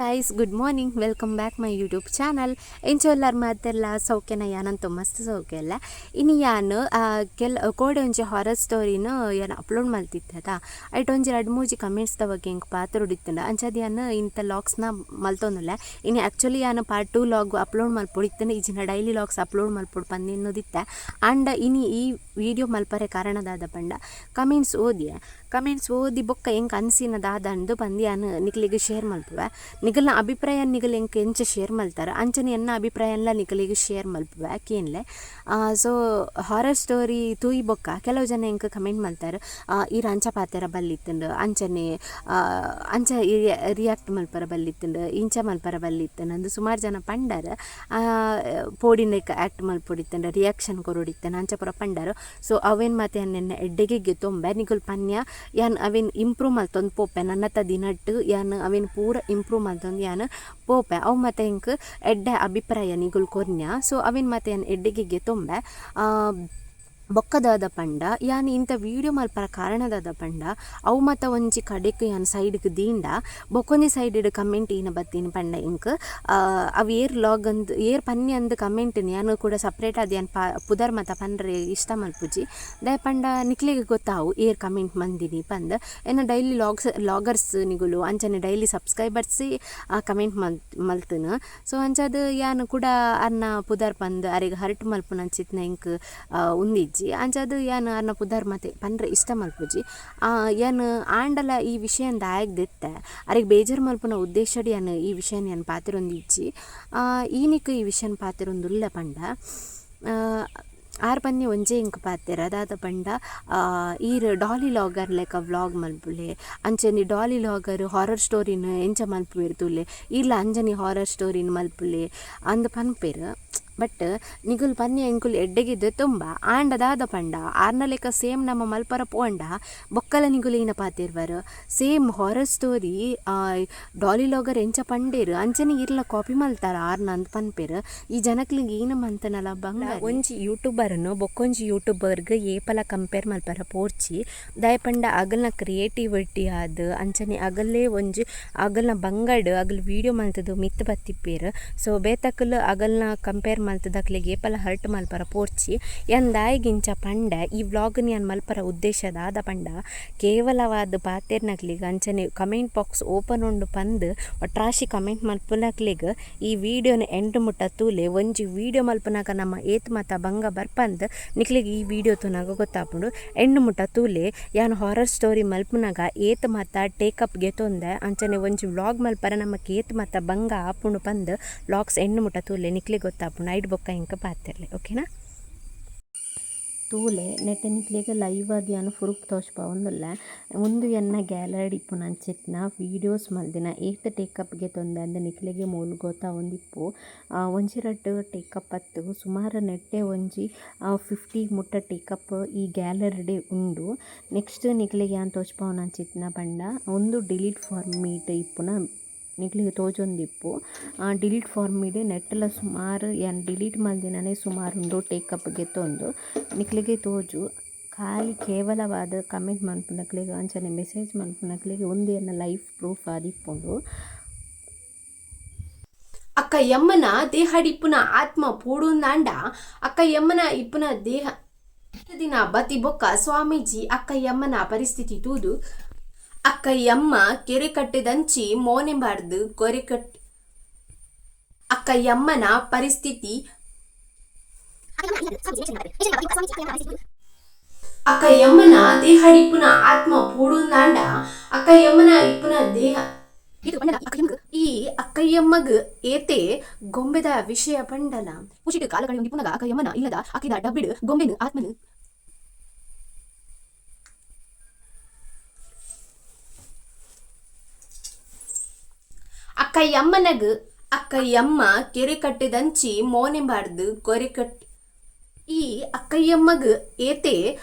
Guys, good morning, welcome back my YouTube channel. ಎಂಚ ಉಲ್ಲರ್ ಮಾತೆರ್ಲ? ಸೌಖ್ಯನ? ಯಾನಂತೂ ಮಸ್ತ್ ಸೌಖ್ಯ ಇಲ್ಲ. ಇನಿ ಯಾನ್ ಕೆಲ ಕೋಡೆ ಒಂಜಿ ಹಾರರ್ ಸ್ಟೋರಿನ ಯಾನ್ ಅಪ್ಲೋಡ್ ಮಲ್ತಿತ್ತದ. ಐಟ್ ಒಂಜಿ ರಡ್ಡ್ ಮೂಜಿ ಕಮೆಂಟ್ಸ್ ದ ಬಗ್ಗೆ ಎಂಕ್ ಪಾತೆರೊಡಿತ್ತ್ಂಡ್. ಅಂಚಾದ್ ಯಾನ್ ಇಂತ ಲಾಗ್ಸ್ನ ಮಲ್ತೊಂದುಲ್ಲೆ. ಇನಿ ಆಕ್ಚುಲಿ ಯಾನ್ part 2 log upload ಮಲ್ಪೊಡಿತ್ತ್ಂಡ್, ಇಜಿಂಡ daily logs upload ಮಲ್ಪೊಡು ಪಂದ್ ಎನ್ನುದಿತ್ತೆ. ಆಂಡ ಇನಿ ಈ ವಿಡಿಯೋ ಮಲ್ಪರೆ ಕಾರಣ ದಾದ ಪಂಡ, ಕಮೆಂಟ್ಸ್ ಓದಿಯೆ. ಕಮೆಂಟ್ಸ್ ಓದಿ ಬೊಕ್ಕ ಎಂಕ್ ಅನ್ಸಿನ ದಾದ ಅಂದ್ ಪಂದ್ ಯಾನ್ ನಿಕ್ಲೆಗ್ ಶೇರ್ ಮಲ್ಪುವೆ. ನಿಗಲ್ನ ಅಭಿಪ್ರಾಯ ನಿಗಲ್ ಎಂಕ್ ಎಂಚ ಶೇರ್ ಮಲ್ತಾರ ಅಂಚನೆ ಎನ್ನ ಅಭಿಪ್ರಾಯನ್ಲ ನಿಕಲೆಗ್ ಶೇರ್ ಮಲ್ಪುವೆ, ಕೇನ್ಲೆ. So horror story ತೂಯಿ ಬೊಕ್ಕ ಕೆಲವು ಜನ ಎಂಕ್ ಕಮೆಂಟ್ ಮಲ್ತಾರ್, ಈರ್ ಅಂಚ ಪಾತೆರ ಬಲ್ಲಿತ್ತ್ಂಡ್, ಅಂಚನೆ ಅಂಚ ರಿಯಾಕ್ಟ್ ಮಲ್ಪರ ಬಲ್ಲಿತ್ತ್ಂಡ್, ಇಂಚ ಮಲ್ಪರ ಬಲ್ಲಿತ್ತ್ಂಡ್ ಅಂದ್ ಸುಮಾರು ಜನ ಪಂಡರ್. ಪೋಡಿನೆಕ್ ಆ್ಯಕ್ಟ್ ಮಲ್ಪೊಡಿತ್ತ್ಂಡ್, ರಿಯಾಕ್ಷನ್ ಕೊರೊಡಿತ್ತ್ಂಡ್, ಅಂಚ ಪೂರ ಪಂಡರ್. ಸೊ ಅವೆನ್ ಮಾತ ಯಾನ್ ಎನ್ನ ಎಡ್ಡೆಗೆ ಗೆತೊಂಬೆ. ನಿಕುಲು ಪನ್ಯ, ಯಾನ್ ಅವೆನ್ ಇಂಪ್ರೂವ್ ಮಲ್ತೊಂದು ಪೋಪೆ. ನನ್ನತ ದಿನಟ್ ಯಾನ್ ಅವೆನ್ ಪೂರ ಇಂಪ್ರೂವ್ ಮಲ್ತೊಂದು ಯಾನ್ ಪೋಪೆ. ಅವು ಮಾತ ಎಂಕ್ ಎಡ್ಡೆ ಅಭಿಪ್ರಾಯ ನಿಕುಲು ಕೊರ್ನ್ಯ. ಸೊ ಅವೆನ್ ಮಾತ ಯಾನ್ ಎಡ್ಡೆಗೆ ಗೆತೊಂಬೆ. ಬೊಕ್ಕ ದಾದ ಪಂಡ, ಯಾನ್ ಇಂತ ವೀಡಿಯೋ ಮಲ್ಪರ ಕಾರಣ ದಾದ ಪಂಡ, ಅವು ಮಾತ ಒಂಜಿ ಕಡೆಕ್ ಯಾನ್ ಸೈಡ್ಗ್ ದೀಂಡ ಬೊಕ್ಕೊಂಜಿ ಸೈಡ್ಡ್ ಕಮೆಂಟ್ ಈನ ಬತ್ತಿನ ಪಂಡ, ಎಂಕ್ ಅವು ಏರ್ ಲಾಗ್ ಅಂದ್ ಏರ್ ಪನ್ನಿ ಅಂದ್ ಕಮೆಂಟ್ ಯಾನ್ ಕೂಡ ಸಪ್ರೇಟ್ ಆದ್ ಯಾನ್ ಪುದರ್ ಮಾತ ಪನ್ರೆ ಇಷ್ಟ ಮಲ್ಪುಜಿ. ದಾಯೆ ಪಂಡ ನಿಕ್ಲೆಗ್ ಗೊತ್ತಾವು ಏರ್ ಕಮೆಂಟ್ ಮಂದಿನಿ ಪಂದ್. ಎನ್ನ daily logs loggers ನಿಗುಲು, ಅಂಚನೆ ಡೈಲಿ ಸಬ್ಸ್ಕ್ರೈಬರ್ಸ್ ಕಮೆಂಟ್ ಮಲ್ತುನು. ಸೊ ಅಂಚಾದ್ ಯಾನ್ ಕೂಡ ಅರ್ನ ಪುದರ್ ಪಂದ್ ಅರೆಗ್ ಹರ್ಟ್ ಮಲ್ಪುನಂಚಿತ್ನ ಎಂಕ್ ಉಂದಿಜ್ಜಿ. ಅಂಚಾದ್ ಯಾನ್ ಅರ್ನ ಪುದರ್ ಮಾತೆ ಪನ್ರೆ ಇಷ್ಟ ಮಲ್ಪುಜಿ. ಯಾನ್ ಆಂಡಲ ಈ ವಿಷಯನ್ ದಾಯೆಗ್ ದೆತ್ತೆ, ಅರೆಗ್ ಬೇಜಾರ್ ಮಲ್ಪುನ ಉದ್ದೇಶಡ್ ಯಾನ್ ಈ ವಿಷಯನ್ ಯಾನ್ ಪಾತೆರೊಂದಿಜ್ಜಿ. ಈನಿಕ್ ಈ ವಿಷಯನ್ ಪಾತೆರೊಂದುಲ್ಲೆ ಪಂಡ, ಆರ್ ಪನ್ನಿ ಒಂಜೇ ಎಂಕ್ ಪಾತೆರ ದಾದ ಪಂಡ, ಈರ್ ಡಾಲಿ ಲಾಗರ್ ಲೆಕ ವ್ಲಾಗ್ ಮಲ್ಪುಲೆ, ಅಂಚನೆ ಡಾಲಿ ಲಾಗರ್ ಹಾರರ್ ಸ್ಟೋರಿನ್ ಎಂಚ ಮಲ್ಪುವೆರ್ ತೂಲೆ, ಈರ್ಲ ಅಂಚನೆ ಹಾರರ್ ಸ್ಟೋರಿನ್ ಮಲ್ಪುಲೆ ಅಂದ್ ಪನ್ಪೆರ್. ಬಟ್ ನಿಗುಲು ಪನ್ನಿ ಎಂಕುಲು ಎಡ್ಡೆಗೆ ದೆತೊಂಬ. ಆಂಡ ದಾದ ಪಂಡ, ಆರ್ನ ಲೆಕ ಸೇಮ್ ನಮ ಮಲ್ಪರ ಪೋಂಡ ಬೊಕ್ಕಲ ನಿಗುಲು ಈನ ಪಾತೆರ್ವರ್, same horror story Dolly logger ಎಂಚ ಪಂಡೆರ್ ಅಂಚನೆ ಈರ್ಲ ಕಾಪಿ ಮಲ್ತಾರ ಆರ್ನ ಅಂದ್ ಪನ್ಪೆರ್. ಈ ಜನಕ್ಲೆಗ್ ಈನ ಮಂತನಲ ಬಂಗ. ಒಂಜಿ ಯೂಟ್ಯೂಬರ್ನ್ ಬೊಕ್ಕೊಂಜಿ ಯೂಟ್ಯೂಬರ್ಗ್ ಏಪಲ ಕಂಪೇರ್ ಮಲ್ಪರ ಪೋರ್ಚಿ. ದಾಯೆ ಪಂಡ ಅಗಲ್ನ ಕ್ರಿಯೇಟಿವಿಟಿ ಆದ್ ಅಂಚನೆ ಅಗಲೇ ಒಂಜಿ ಅಗಲ್ನ ಬಂಗಡ್ ಅಗಲ್ ವೀಡಿಯೋ ಮಲ್ತ್ದ್ ಮಿತ್ತ್ ಬತ್ತಿಪ್ಪೆರ್. ಸೊ ಬೇತಕುಲು ಅಗಲ್ನ ಕಂಪೇರ್ ಮಲ್ತ್ದ್ ಅಕ್ಲೆಗ್ ಏಪಲ ಹರ್ಟ್ ಮಲ್ಪರ ಪೋರ್ಚಿ. ಯಾನ್ ದಾಯೆಗ್ ಇಂಚ ಪಂಡೆ, ಈ ವ್ಲಾಗ್ನ್ ಯಾನ್ ಮಲ್ಪರ ಉದ್ದೇಶ ದಾದ ಪಂಡ, ಕೇವಲವಾದ್ ಪಾತೆರ್ನಕ್ಲೆಗ್ ಅಂಚನೆ comment box open ಉಂಡು ಪಂದ್ ಒಟ್ರಾಶಿ ಕಮೆಂಟ್ ಮಲ್ಪುನಕ್ಲೆಗ್ ಈ ವೀಡಿಯೋನ್ ಎಂಡ್ ಮುಟ್ಟ ತೂಲೆ. ಒಂಜಿ ವೀಡಿಯೋ ಮಲ್ಪುನಗ ನಮ್ಮ ಏತ್ ಮಾತ ಬಂಗ ಬರ್ಪಂದ್ ನಿಕ್ಲೆಗ್ ಈ ವೀಡಿಯೋ ತೂನಗ ಗೊತ್ತಾಪುಂಡು. ಎಂಡ್ ಮುಟ್ಟ ತೂಲೆ. ಯಾನ್ ಹಾರರ್ ಸ್ಟೋರಿ ಮಲ್ಪುನಗ ಏತ್ ಮಾತ ಟೇಕಪ್ ಗೆತೊಂದೆ, ಅಂಚನೆ ಒಂಜಿ ವ್ಲಾಗ್ ಮಲ್ಪರ ನಮಕ್ ಏತ್ ಮಾತ ಬಂಗ ಆಪುಂಡು ಪಂದ್ ವ್ಲಾಗ್ಸ್ ಎಂಡ್ ಮುಟ್ಟ ತೂಲೆ, ನಿಕ್ಲೆಗ್ ಗೊತ್ತಾಪುಂಡು. ಐಡ್ ಬೊಕ್ಕ ಎಂಕ್ ಪಾತೆರ್ಲೆ, ಓಕೆನಾ? ತೂಲೆ, ನೆಟ್ಟ ನಿಕ್ಲೆಗ್ ಲೈವ್ ಆದ್ ಯಾನ್ ಪ್ರೂಫ್ ತೋಜ್ಪಾವೊಂದುಲ್ಲೆ. ಉಂದು ಎನ್ನ ಗ್ಯಾಲರಿ ಇಪ್ಪುನ ಅಂಚಿತ್ತಿನ ವೀಡಿಯೋಸ್ ಮಲ್ದಿನ ಏತ್ ಟೇಕಪ್ ಗೆತೊಂದೆ ಅಂದ್ ನಿಕ್ಲೆಗೆ ಮೂಲು ಗೊತ್ತಾವೊಂದಿಪ್ಪು. ಒಂಜಿ ರಡ್ಡ್ ಟೇಕಪ್ ಅತ್ತ್, ಸುಮಾರ್ ನೆಟ್ಟೆ ಒಂಜಿ 50 ಮುಟ್ಟ ಟೇಕಪ್ ಈ ಗ್ಯಾಲರಿಡೆ ಉಂಡು. ನೆಕ್ಸ್ಟ್ ನಿಕ್ಲೆಗ್ ಯಾನ್ ತೋಜ್ಪಾವುನಂಚಿತ್ತಿನ ಪಂಡ, ಉಂದು ಡಿಲೀಟ್ ಫಾರ್ಮೀಟ್ ಇಪ್ಪುನ ನಿಕ್ಲೆಗ್ ತೋಜೊಂದಿಪ್ಪು. ಡಿಲೀಟ್ ಫಾರ್ಮಿಡ್ ನೆಟ್ಟಲ ಸುಮಾರ್ ಯಾನ್ ಡಿಲೀಟ್ ಮಲ್ದಿನನೆ ಸುಮಾರ್ ಉಂಡು ಟೇಕಪ್ ಗೆತೊಂದು. ನಿಕ್ಲೆಗೆ ತೋಜು. ಖಾಲಿ ಕೇವಲವಾದ್ ಕಮೆಂಟ್ ಮನ್ಪುನಕ್ಲೆಗ್ ಅಂಚನೆ ಮೆಸೇಜ್ ಮನ್ಪುನಕ್ಲೆಗ್ ಉಂದು ಎನ್ನ ಲೈಫ್ ಪ್ರೂಫ್ ಆದಿಪ್ಪುಂಡು. ಅಕ್ಕ ಯಮ್ಮನ ದೇಹಡಿಪ್ಪುನ ಆತ್ಮ ಪೋಡುಂದಾಂಡ ಅಕ್ಕ ಯಮ್ಮನ ಇಪ್ಪುನ ದೇಹ ದಿನ ಬತ್ತಿ ಬೊಕ್ಕ ಸ್ವಾಮೀಜಿ ಅಕ್ಕ ಯಮ್ಮನ ಪರಿಸ್ಥಿತಿ ತೂದು ಅಕ್ಕ ಯಮ್ಮ ಕೆರೆ ಕಟ್ಟೆದಂಚಿ ಮೋನೆ ಬಾರ್ದ್ ಕೊರೆ ಕಟ್ ಅಕ್ಕ ಯಮ್ಮನ ಪರಿಸ್ಥಿತಿ ಅಕ್ಕ ಯಮ್ಮನ ದೇಹಡಿಪ್ಪುನ ಆತ್ಮ ಪೋಡುಂದಾಂಡ ಅಕ್ಕ ಯಮ್ಮನ ಇಪ್ಪುನ ದೇಹ ಈ ಅಕ್ಕಯ್ಯಮ್ಮಗ್ ಏತೆ ಗೊಂಬೆದ ವಿಷಯ ಪಂಡಲ. ಖುಷಿಟ್ ಕಾಲ ಕಳೆಯೊಂದಿಪ್ಪುನಗ ಅಕ್ಕಯ್ಯಮ್ಮನ ಇಲ್ಲದ ಅಕ್ಕಿದ ಡಬ್ಬಿಡ್ ಗೊಂಬೆನ್ ಆತ್ಮನ್. ಅಕ್ಕಯ್ಯಮ್ಮನಗ್ ಅಕ್ಕಯ್ಯಮ್ಮ ಕೆರೆ ಕಟ್ಟೆದಂಚಿ ಮೋನೆ ಬಾರ್ದ್ ಕೊರೆ ಕಟ್ ಈ ಅಕ್ಕಯ್ಯಮ್ಮಗ್ ಏತೆ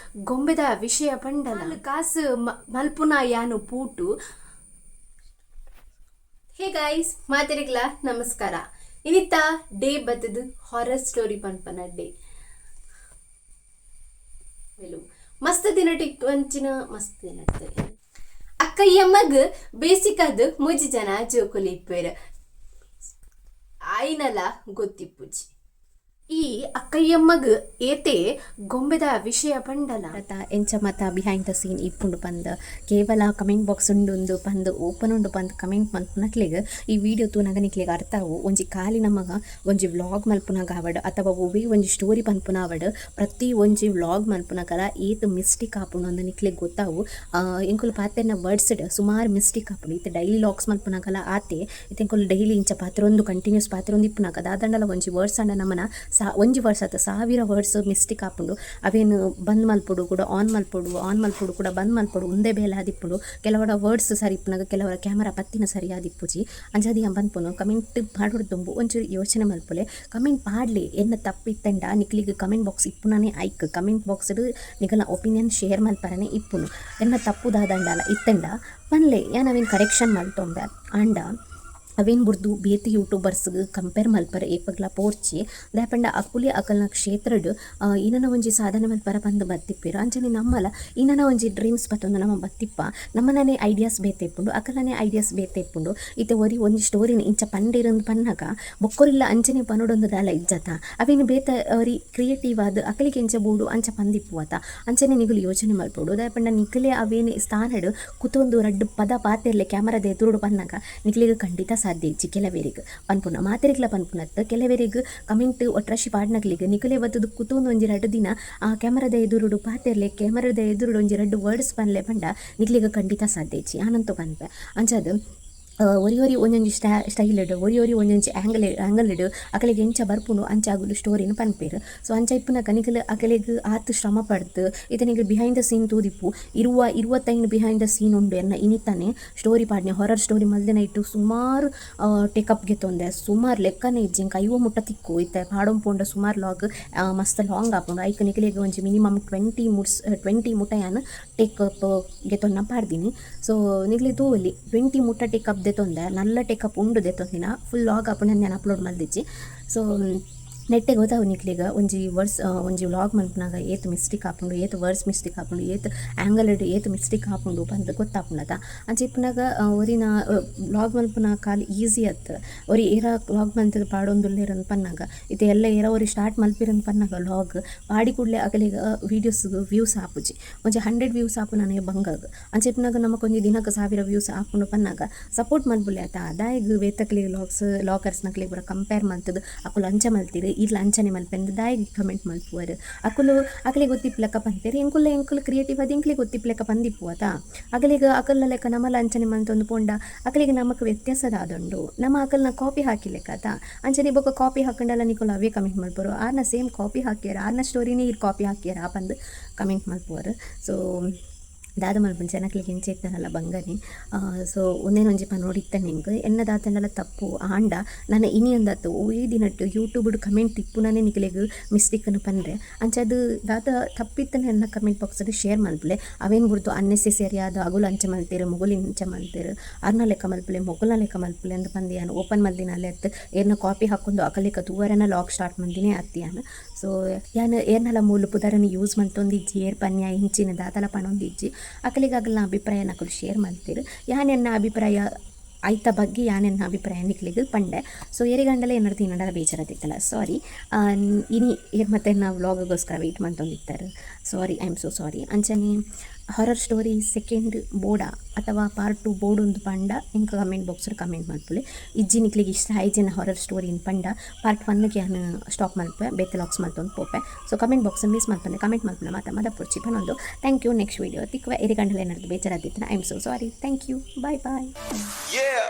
ಗೊಂಬೆದ ವಿಷಯ ಪಂಡಲ. ಕಾಸ್ ಮಲ್ಪುನ ಯಾನು ಪೂಟು. ಹೇ ಗೈಸ್, ಮಾತೆರೆಗ್ಲ ನಮಸ್ಕಾರ. ಇನಿತ ಡೇ ಬತ್ತದ್ ಹಾರರ್ ಸ್ಟೋರಿ ಪನ್ಪನ ಡೇ. ಮಸ್ತ್ ದಿನಟ್ ಅಂಚಿನ ಮಸ್ತ್ ದಿನಟ್. ಅಕ್ಕಯ್ಯಮ್ಮಗ್ ಬೇಸಿಕ್ ಅದು ಮೂಜಿ ಜನ ಜೋಕುಲು ಇಪ್ಪೇರು ಆಯ್ನಲ ಗೊತ್ತಿಪ್ಪುಜಿ. ಈ ಅಕ್ಕಯ್ಯಮ್ಮಗ್ ಏತೆ ಗೊಂಬೆದ ವಿಷಯ ಪಂಡಲ. ಎಂಚ ಮತ behind the scene ಇಪ್ಪುಂಡು ಪಂದ್, ಕೇವಲ ಕಮೆಂಟ್ ಬಾಕ್ಸ್ ಉಂಡು ಪಂದ್, ಓಪನ್ ಉಂಡು ಪಂದ್ ಕಮೆಂಟ್ ಮಲ್ಪುನಕ್ಲೆಗ್ ಈ ವಿಡಿಯೋ ತೂನಗ ನಿಕ್ಲೆಗ್ ಅರ್ಥ ಆವು. ಒಂಜಿ ಖಾಲಿ ನಮಗ ಒಂಜಿ ವ್ಲಾಗ್ ಮಲ್ಪುನಗ ಆವಡ್ ಅಥವಾ ಒವ್ವೇ ಒಂಜಿ ಸ್ಟೋರಿ ಪನ್ಪುನ ಆವಡ್, ಪ್ರತಿ ಒಂಜಿ ವ್ಲಾಗ್ ಮಲ್ಪುನಗಲ ಏತ್ ಮಿಸ್ಟೇಕ್ ಆಪುಂಡು ಅಂದ್ ನಿಕ್ಲೆಗ್ ಗೊತ್ತಾವು. ಎಂಕುಲು ಪಾತೆರ್ನ ವರ್ಡ್ಸ್ ಸುಮಾರು ಮಿಸ್ಟೇಕ್ ಆಪುಂಡು. ಇತ್ತೆ ಡೈಲಿ ವ್ಲಾಗ್ಸ್ ಮಲ್ಪುನಗಲ ಆತೆ. ಇತ್ತೆ ಎಂಕುಲು ಡೈಲಿ ಇಂಚ ಪಾತೆರೊಂದು ಕಂಟಿನ್ಯೂಸ್ ಪಾತೆರೊಂದು ಇಪ್ಪುನಗ ದಾದಂಡಲ ಒಂಜಿ ವರ್ಡ್ಸ್ ಆಂಡ ನಮನ ಒಂಜಿ ವರ್ಡ್ಸ್ ಅತ್ತ ಸಾವಿರ ವರ್ಡ್ಸ್ ಮಿಸ್ಟೇಕ್ ಆಪುಂಡು. ಅವೇನ್ ಬಂದ್ ಮಲ್ಪೊಡು ಕೂಡ ಆನ್ ಮಲ್ಪೊಡು, ಆನ್ ಮಲ್ಪೊಡು ಕೂಡ ಬಂದ್ ಮಲ್ಪೊಡು, ಉಂದೇ ಬೇಲೆ ಆದಿಪ್ಪುಂಡು. ಕೆಲವರ ವರ್ಡ್ಸ್ ಸರಿ ಇಪ್ಪುನಗ ಕೆಲವರ ಕ್ಯಾಮರಾ ಪತ್ತಿನ ಸರಿ ಆದಿಪ್ಪುಜಿ. ಅಂಚಾದ್ ಯಾನ್ ಪನ್ಪುನು, ಕಮೆಂಟ್ ಪಾಡೊಡು ದುಂಬು ಒಂಚೂರು ಯೋಚನೆ ಮಲ್ಪುಲೆ. ಕಮೆಂಟ್ ಪಾಡ್ಲೆ, ಎನ್ನ ತಪ್ಪಿತ್ತಂಡ ನಿಕ್ಲೆಗ್ ಕಮೆಂಟ್ ಬಾಕ್ಸ್ ಇಪ್ಪುನನೇ ಐಕ್. ಕಮೆಂಟ್ ಬಾಕ್ಸ್ ನಿಕಲ್ನ ಒಪಿನಿಯನ್ ಶೇರ್ ಮಲ್ಪರನೆ ಇಪ್ಪುನು. ಎನ್ನ ತಪ್ಪು ದಾದಂಡಲ ಇತ್ತಂಡ ಪನ್ಲೆ, ಯಾನ್ ಅವೇನ್ ಕರೆಕ್ಷನ್ ಮಲ್ತೊಂಬೆ. ಆಂಡ ಅವೇನ್ ಬುಡ್ದು ಬೇತೆ ಯೂಟ್ಯೂಬರ್ಸ್ಗ್ ಕಂಪೇರ್ ಮಲ್ಪರೆ ಏಪಗ್ಲ ಪೋರ್ಚಿ. ದಾಯೆ ಪಂಡ ಅಕುಲೆ ಅಕಲ್ನ ಕ್ಷೇತ್ರಡ್ ಏನನ ಒಂಜಿ ಸಾಧನೆ ಮಲ್ಪರ ಪಂದ್ ಬತ್ತಿಪ್ಪೆರ್. ಅಂಚನೆ ನಮ್ಮಲ ಏನನ ಒಂಜಿ ಡ್ರೀಮ್ಸ್ ಪತ್ತೊಂದು ನಮ ಬತ್ತಿಪ್ಪ. ನಮ್ಮನನೆ ಐಡಿಯಾಸ್ ಬೇತೆ ಇಪ್ಪುಂಡು, ಅಕಲ್ನನೆ ಐಡಿಯಾಸ್ ಬೇತೆ ಇಪ್ಪುಂಡು. ಇತ್ತೆ ಒರಿ ಒಂಜಿ ಸ್ಟೋರಿನ್ ಇಂಚ ಪಂಡೆರಂದ್ ಪನ್ನಗ ಬೊಕ್ಕೊರಿಲ್ಲ ಅಂಚನೆ ಪನೊಡೊಂದು ದಾಲ ಇಜ್ಜತ. ಅವೇನ್ ಬೇತೆ ಒರಿ ಕ್ರಿಯೇಟಿವ್ ಆದ್ ಅಕಲಿಗೆ ಎಂಚ ಬೋಡು ಅಂಚ ಪಂದಿಪ್ಪುವತ. ಅಂಚನೆ ನಿಗುಲು ಯೋಚನೆ ಮಲ್ಪೊಡು. ದಾಯೆ ಪಂಡ ನಿಕಲೆ ಅವೇನ್ ಸ್ಥಾನಡ್ ಕುತೊಂದು ರಡ್ಡ್ ಪದ ಪಾತೆರ್ಲೆ ಕ್ಯಾಮರಾದ ಎದುರುಡು ಪನ್ನಗ ನಿಕ್ಲೆಗ್ ಖಂಡಿತ ಸಾಧ್ಯ ಇಜ್ಜಿ. ಕೆಲವೆರೆಗ್ ಪನ್ಪುನ, ಮಾತೆರೆಗ್ಲ ಪನ್ಪುನತ್, ಕೆಲವೆರೆಗ್ ಕಮೆಂಟ್ ಒಟ್ರಾಶಿ ಪಾಡ್ನಕ್ಲೆಗ್ ನಿಕಲೆ ಬತ್ತುದು ಕುತೊಂದು ಒಂಜಿ ರಡ್ಡ್ ದಿನ ಆ ಕ್ಯಾಮರಾದ ಎದುರುಡು ಪಾತೆರ್ಲೆ, ಕ್ಯಾಮರಾದ ಎದುರುಡು ಒಂಜಿ ರಡ್ಡ್ ವರ್ಡ್ಸ್ ಪನ್ಲೆ ಪಂಡ ನಿಕ್ಲೆಗ್ ಖಂಡಿತ ಸಾಧ್ಯ ಇಜ್ಜಿ, ಯಾನಂತೂ ಪನ್ಪೆ. ಅಂಚಾದ್ ಒರಿ ಒರಿ ಒಂಜೊಂಜಿ ಸ್ಟೈಲ್ ಡ್, ಒರಿ ಒರಿ ಒಂಜೊಂಜಿ ಆ್ಯಂಗಲ್ ಆ್ಯಂಗಲ್ ಡ್ ಅಕಲೆಗ್ ಎಂಚ ಬರ್ಪುಂಡು ಅಂಚ ಅಗುಲು ಸ್ಟೋರಿನ್ ಪನ್ಪೆರ್. ಸೊ ಅಂಚ ಇಪ್ಪುನಗ ನಿಕುಲು ಅಕಲೆಗ್ ಆತ್ ಶ್ರಮ ಪಡ್ದ್, ಇತ್ತೆ ನಿಕುಲು behind the scene ತೂದಿಪ್ಪು. 25 behind the scene ಉಂಡು ಎನ್ನ ಇನಿತಾನೆ ಸ್ಟೋರಿ ಪಾಡ್ನೆ. ಹಾರರ್ ಸ್ಟೋರಿ ಮಲ್ದಿನ ಇಟ್ಟು ಸುಮಾರು ಟೇಕಪ್ ಗೆತೊಂದೆ, ಸುಮಾರು ಲೆಕ್ಕನೇ ಇಜ್ಜಿ. ಎಂಕ್ 50 ಮುಟ್ಟ ತಿಕ್ಕು. ಇತ್ತೆ ಪಾಡೊಂದು ಪೋಂಡ ಸುಮಾರು ಲಾಗ್ ಮಸ್ತ್ ಲಾಂಗ್ ಆಪುಂಡು. ಐಕ್ ನಿಕಲೆಗ್ ಒಂಜಿ ಮಿನಿಮಮ್ 20 ಮುಟ್ಟ ಯಾನ್ ಟೇಕಪ್ ಗೆತೊನ್ನ ಪಾಡ್ದಿನಿ. ಸೊ ನಿಕ್ಲೆ ತೂವೊಲಿ, 20 ಮುಟ್ಟ ಟೇಕಪ್ ದೆತೊಂದೆ. ನಲ್ಲ ಟೇಕಪ್ ಉಂಡು ದೆತೊಂದಿನ. ಫುಲ್ ಲಾಗ್ ಆಪುಂಡು, ಯಾನ್ ಅಪ್ಲೋಡ್ ಮಲ್ದಿಜ್ಜಿ. ಸೊ ನೆಟ್ಟೆ ಗೊತ್ತಾವು ನಿಕ್ಲೆಗ್ ಒಂಜಿ ವರ್ಡ್ಸ್, ಒಂಜಿ ವ್ಲಾಗ್ ಮಲ್ಪುನಗ ಏತ್ ಮಿಸ್ಟೇಕ್ ಆಪುಂಡು, ಏತ್ ವರ್ಡ್ಸ್ ಮಿಸ್ಟೇಕ್ ಆಪುಂಡು, ಏತ್ ಆ್ಯಂಗಲ್ ಡ್ ಏತ್ ಮಿಸ್ಟೇಕ್ ಆಪುಂಡು ಪಂದ್ ಗೊತ್ತಾಪುಂಡತ. ಅಂಚ ಇಪ್ಪುನಗ ಒರಿನ ವ್ಲಾಗ್ ಮಲ್ಪುನ ಖಾಲಿ ಈಸಿ ಅತ್ತ್. ಒರಿ ಏರ ವ್ಲಾಗ್ ಮಲ್ತುದು ಪಾಡೊಂದುಲ್ಲೆರ್ ಪನ್ನಗ, ಇತ್ತೆ ಎಲ್ಲ ಏರ ಒರಿ ಸ್ಟಾರ್ಟ್ ಮಲ್ಪೆರಂದ್ ಪನ್ನಗ ವ್ಲಾಗ್ ಪಾಡಿ ಕೂಡ್ಲೆ ಅಕಲೆಗ್ ವೀಡಿಯೋಸ್ ವ್ಯೂಸ್ ಆಪುಜಿ. ಒಂಜಿ 100 ವ್ಯೂಸ್ ಆಪುನನೇ ಬಂಗಗ್. ಅಂಚ ಇಪ್ಪುನಗ ನಮಕ್ ಒಂಜಿ ದಿನಕ್ 1000 ವ್ಯೂಸ್ ಆಪುಂಡು ಪನ್ನಗ ಸಪೋರ್ಟ್ ಮಲ್ಪುಲೆ ಅತ. ದಾಯೆಗ್ ಬೇತಕ್ಲೆಗ್ ವ್ಲಾಗ್ಸ್ ವ್ಲಾಗರ್ಸ್ ನಕ್ಲೆಗ್ ಪೂರ ಕಂಪೇರ್ ಮಲ್ತುದು ಅಕುಲು ಅಂಚ ಮಲ್ತೆರ್, ಇರ್ಲ ಅಂಚನೆ ಮಲ್ಪೆಂದ್ ದಾಯೆಗ್ ಕಮೆಂಟ್ ಮಲ್ಪುವರ್? ಅಕುಲು ಅಕಲೆಗ್ ಗೊತ್ತಿಪ್ಪುಲೆಕ್ಕ ಪನ್ಪೆರ್. ಎಂಕುಲ ಎಂಕುಲು ಕ್ರಿಯೇಟಿವ್ ಆದ್ ಎಂಕ್ಲೆಗ್ ಗೊತ್ತಿಪ್ಪುಲೆಕ್ಕ ಪಂದಿಪ್ಪುವತ. ಅಕಲೆಗ್ ಅಕಲ್ನ ಲೆಕ್ಕ ನಮಲ ಅಂಚನೆ ಮಲ್ತೊಂದು ಪೋಂಡ ಅಕಲೆಗ್ ನಮಕ್ ವ್ಯತ್ಯಾಸ ದಾದುಂಡು? ನಮ ಅಕಲ್ನ ಕಾಪಿ ಹಾಕಿಲೆಕ್ಕ ಅತ. ಅಂಚನೆ ಬೊಕ ಕಾಪಿ ಹಾಕಂಡಲ ನಿಕುಲು ಅವೇ ಕಮೆಂಟ್ ಮಲ್ಪುವರು, ಆರ್ನ ಸೇಮ್ ಕಾಪಿ ಹಾಕಿಯರ, ಆರ್ನ ಸ್ಟೋರಿನೇ ಈರ್ ಕಾಪಿ ಹಾಕಿಯರ ಪಂದ್ ಕಮೆಂಟ್ ಮಲ್ಪುವರು. ಸೊ ದಾದ ಮಲ್ಪುನು, ಜನಕ್ಲೆಗ್ ಎಂಚ ಇತ್ತನಲ್ಲ ಬಂಗನೆ. ಸೊ ಉಂದೆನ್ ಒಂಜಿ ಪನೊಡಿತ್ತನೆ ಎಂಕ್. ಎನ್ನ ದಾತಂಡಲ ತಪ್ಪು ಆಂಡ ನನ ಇನಿ ಅಂದತ್ತು ಒವ್ವೇ ದಿನಟ್ ಯೂಟ್ಯೂಬ್ ಕಮೆಂಟ್ ಇಪ್ಪುನನೆ ನಿಕಲೆಗ್ ಮಿಸ್ಟೇಕ್ ಪನ್ರೆ. ಅಂಚಾದ್ ದಾದ ತಪ್ಪಿತ್ತನೆ ಎನ್ನ ಕಮೆಂಟ್ ಬಾಕ್ಸ್ ಡ್ ಶೇರ್ ಮಲ್ಪುಲೆ. ಅವೇನ್ ಬುಡ್ದು ಅನ್ನೆಸೆಸರಿ ಆದ್ ಅಗುಲು ಅಂಚ ಮಲ್ತೆರ್, ಮೊಗುಲು ಇಂಚ ಮಲ್ತೆರ್, ಅರ್ನ ಲೆಕ್ಕ ಮಲ್ಪುಲೆ, ಮೊಗುಲ್ನ ಲೆಕ್ಕ ಮಲ್ಪುಲೆ ಅಂದ್ ಪಂದ್ ಯಾನ್ ಓಪನ್ ಮಲ್ದಿನಾಲೆ ಅತ್ತ್. ಏರ್ನ ಕಾಪಿ ಹಾಕೊಂದು ಅಕಲೆಕ ತೂವರೆನ ಲಾಗ್ ಸ್ಟಾರ್ಟ್ ಮಲ್ದಿನೇ ಅತ್ತ್ ಯಾನ್. ಸೊ ಯಾನ್ ಏರ್ನಲ ಮೂಲು ಪುದರನ್ ಯೂಸ್ ಮಲ್ತೊಂದಿಜ್ಜಿ, ಏರ್ ಪನ್ಯ ಇಂಚಿನ ದಾದಲ ಪನೊಂದಿಜ್ಜಿ. ಅಕಲೆಗ್ ಅಗಲ್ನ ಅಭಿಪ್ರಾಯನ ಅಕುಲು ಶೇರ್ ಮಲ್ತೆರ್. ಯಾನ್ ಎನ್ನ ಅಭಿಪ್ರಾಯ ಐತ ಬಗ್ಗೆ ಯಾನ್ ಎನ್ನ ಅಭಿಪ್ರಾಯ ನಿಕ್ಲೆಗ್ ಪಂಡೆ. ಸೊ ಏರೆಗಂಡಲ ಎನ್ನಡ್ದ್ ಏನಂಡಲ ಬೇಜಾರಾದಿತ್ತಲ್ಲ, ಸಾರಿ. ಇನಿ ಏರ್ ಮತ್ತೆ ಎನ್ನ ವ್ಲಾಗ್ಗೋಸ್ಕರ ವೆಯ್ಟ್ ಮಲ್ತೊಂದಿತ್ತಾರೆ, sorry, I am so sorry. ಅಂಚನೆ horror story second ಬೋಡ ಅಥವಾ ಪಾರ್ಟ್ 2 ಬೋಡುಂದು ಪಂಡ ಎಂಕ್ comment box comment ಮಲ್ಪುಲೆ. ಇಜ್ಜಿ ನಿಕ್ಲೆಗ್ ಇಷ್ಟ ಆಯ್ಜಿನ ಹಾರರ್ ಸ್ಟೋರಿ ಪಂಡ ಪಾರ್ಟ್ 1ಗೆ ಯಾನ್ ಸ್ಟಾಪ್ ಮಲ್ಪೆ, ಬೇತೆ ಲಾಗ್ಸ್ ಮಲ್ತೊಂದು ಪೋಪೆ. So comment box miss ಮಲ್ಪಂದೆ comment ಮಲ್ಪುನ ಮಾತ ಮದಪೊಡ್ಚಿ ಪನೊಂದು thank you. Next video ತಿಕ್ಕುವ. ಏರೆಗಂಡಲ ಏನಾದ್ರು ಬೇಜಾರಾದಿತ್ತನ, I am so sorry. Thank you, bye bye. Yeah.